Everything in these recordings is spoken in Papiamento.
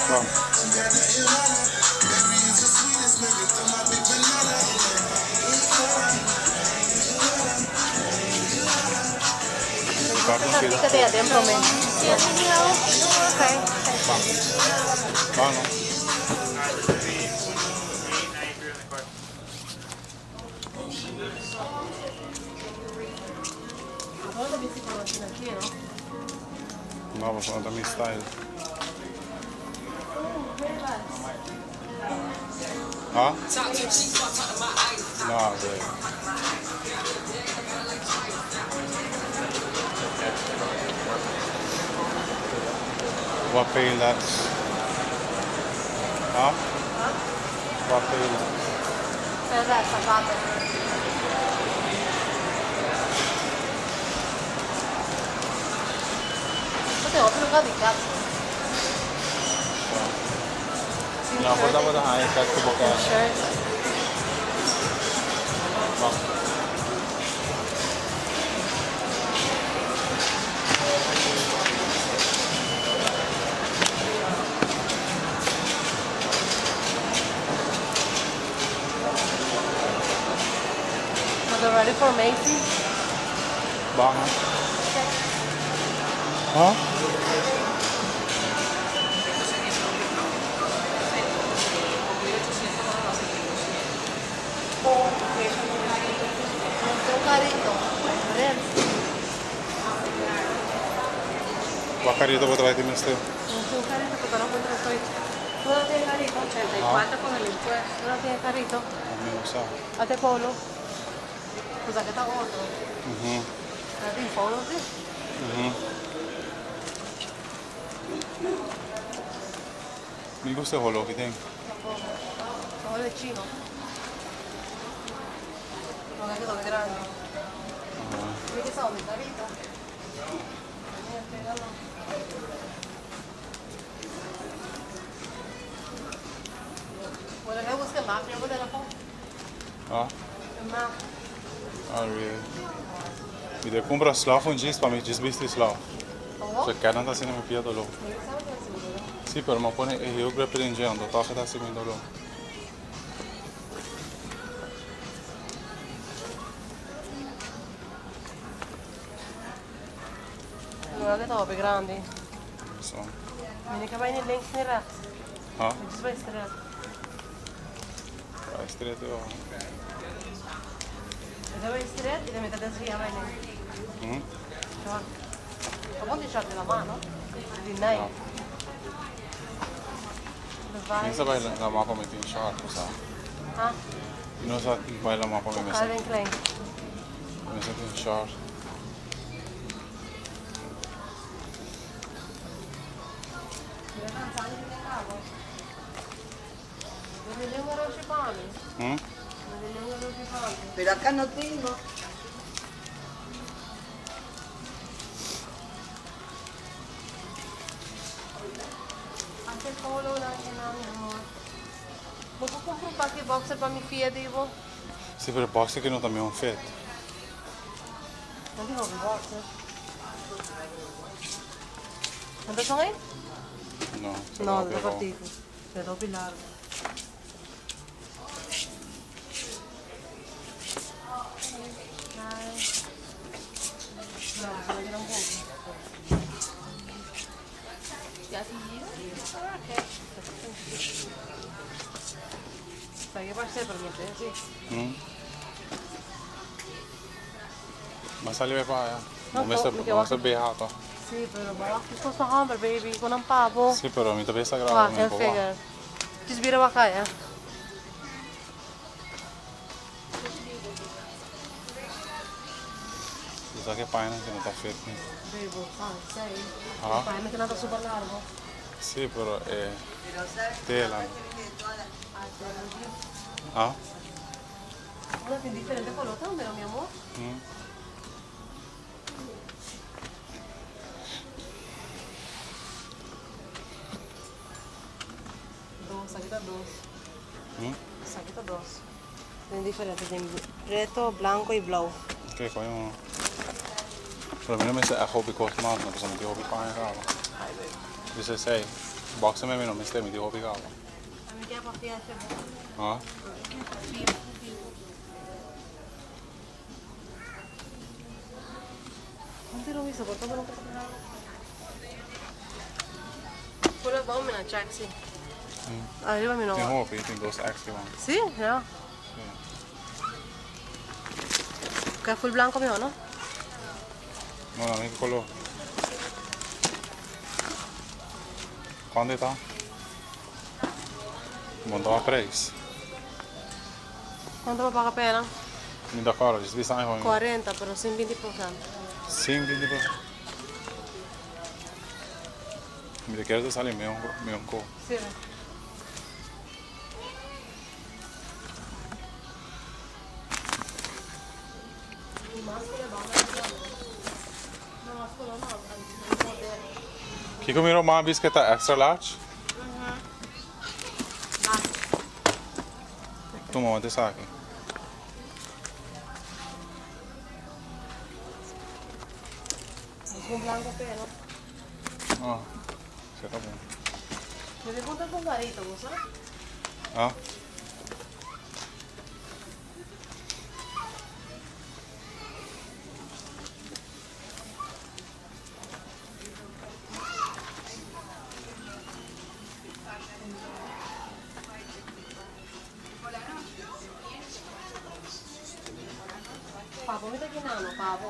Bam. Bam. Bam. No, pasobra no ta mi style. Ha? No, güey. What Payless? Ha? What Payless? No por tabata haña e kèt ku bo kèt. Bon. Ready for Macy? Baha. Huh? Wak carito bo ta bai tin mester? Mi no sa. Mi gusta e holo ki tin. Ah, really? Mi debe cumpra slof un djis pa mi djis bisti slof. So kèt nan ta haciendo mi pia doló. Sí, pero mi a pone e heel grip den dje, anto tòg e ta haci mi doló. Lugar que ta hopi grandi. So. Mi no ke bai ni links ni rechts. Ha? Mi just bai straight. Bai straight yo. Mi ta bai straight y mi ta desvia bai links. Mm. Short. Ta bon di short di la mano. Di Nike. Mi sa bai la mapa mi tin short, sa. Ha? Mi no sa bai la mapa mi mester. Calvin Klein. Mi mester tin short. Hmm? Pero acá no tengo. Hace polo na na mi amor. Bo por compra un par di boxer pa mi fia di bo? Si, pero boxer ki no ta mi un fit. No di hopi boxer. No ta son ei? No, se No, ta ta hopi cortico. Se ta hopi largo. No, se ta un poco. Mas sali bai pa aya. Bo mester bo mester beha to. Sí, pero bo wak kos pa homber baby, ku nan pa bo. Sí, pero mi ta bes sagrado mi por wak. Djis bira wak aya. Bo sa ke pañanan ke no ta fit mi. Baby, bo sa esei. E pañanan ke nan ta super largo. Sí, pero e tela. Ah? Una tin diferente color tambe, no mi amor? Dos, aki ta dos. Esaki ta dos. Tin diferente, tin preto, blanco y blauw. Ok, coge uno. Pero mi no mester echt hopi cos mas, no, pasobra mi tin hopi paña caba. Ay, baby. Bisa esey. Boxer mi no mester, mi tin hopi caba. Ami ke pa fia esei bo. Ha? Antes no bisa, por todo no pasa nada. Pura bom mi na check si. Arriba mi no. Tin hopi, tin dos X ki wan. Si, ja. Si. Ke full blanco miho, no? No, na mi color. Cuánto ta? Bon toma prijs. Cuánto pa paga pena? Mi ta coro, just bisa mi. 40, pero sin 20%. Sin 20%. Mi ta kere ta sali meon meon ko. Sí. Kiko mi ruman bisa ke ta extra large? Tuma wanta esaki. Ah, esei ta bon. Ah. Pabo mi ta kinano, pabo.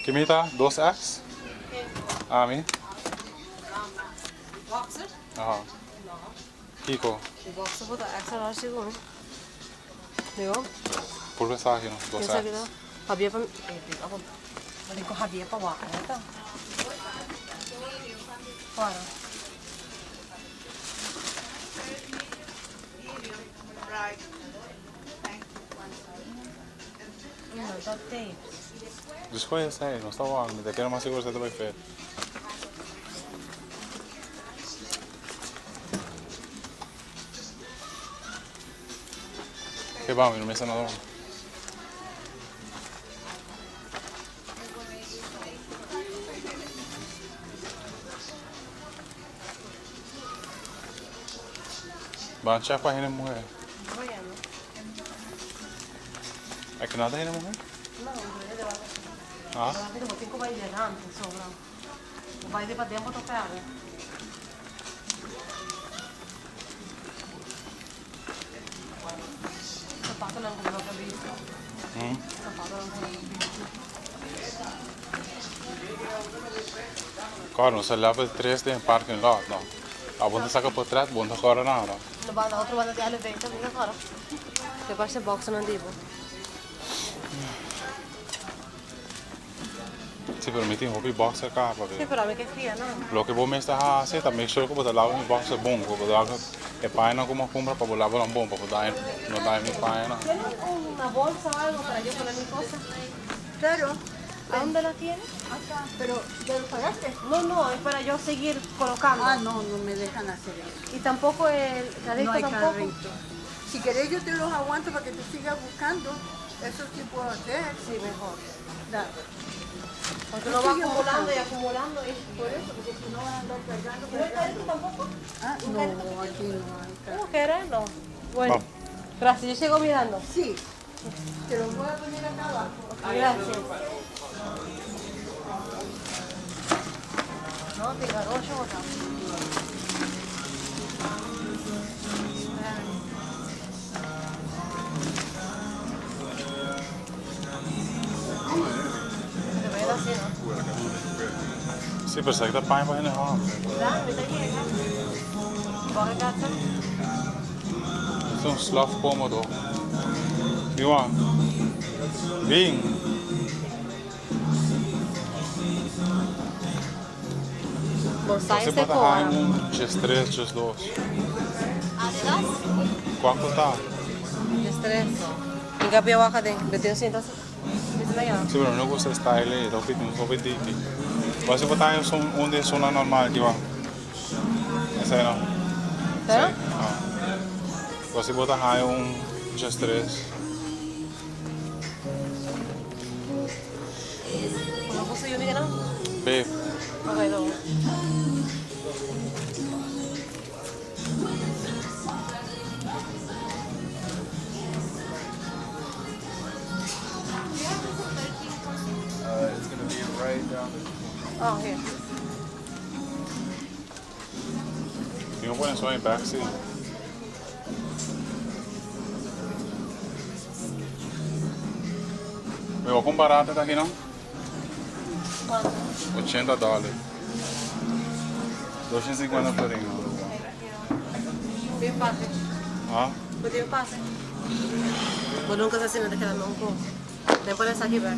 Ki mi ta? Dos X? Ami? Boxer? Aha. Kiko? Boxer bo ta extra large sigur. Digo? Purba esaki no, dos Esaki X. ta Javier pa eh digo abo digo Javier pa wak no ta. Para. No ta tape. Dus gooi esei, nos ta wak, mi ta kere mas sigur esei ta bai fet. Ke bam, mi no mester nada. Ban check pa hende muher. Aki nada hende muher? Ah? Kòrda nos ta level tres den parking lot no. Abo no ta saka potret bo no ta kòrda nada. Si pero mi tin hopi boxer caba Sí, pero ami ke fia no. Loke bo mester haci ta make sure cu bo ta laba mi boxer bon, cu bo ta laba e pañanan cu mi a cumpra pa bo laba nan bon, pa bo daña, no daña mi pañanan. Tienes una bolsa o algo para yo poner mi cosa? Claro. ¿A dónde la tienes? Acá, pero ¿ya lo pagaste? No, no, es para yo seguir colocando. Ah, no, no me dejan hacer eso. Y tampoco el carrito No hay tampoco. carrito. Si querés yo te los aguanto para que tú sigas buscando. Eso sí puedo hacer. Sí, mejor. Dale. Porque uno va acumulando y acumulando y... Por eso, porque si no van a andar cargando. ¿No hay carrito tampoco? Ah, no, aquí no hay carrito. ¿Cómo que era? No. Bueno, Vamos. gracias, yo sigo mirando. Sí, te los voy a poner acá abajo. Gracias. No, te garocho, botado. Sí, pero esaki ta paña pa hende hòmber. Esta un slof kómodo. Bin wak. Bin. Bo por ta haña un djes tres, djes dos. Kua ku ta? Si, pero mi no gusta e style ei, ta hopi hopi diki. Bo si por ta haña un di esunnan normal aki wak. Esei no. Esei, no. Bo si por ta haña un djes tres. Yu mi nan? Beef. Ok, do. It's gonna be right down the Oh, here. You can put it in back seat. Mi bo con barata ta aki no? Cuanto? 80 dollar. 250 florin. Bin pase. Ah? Bo tin pase. Bo nunca sa si nan ta keda non ko. Den por esaki bek.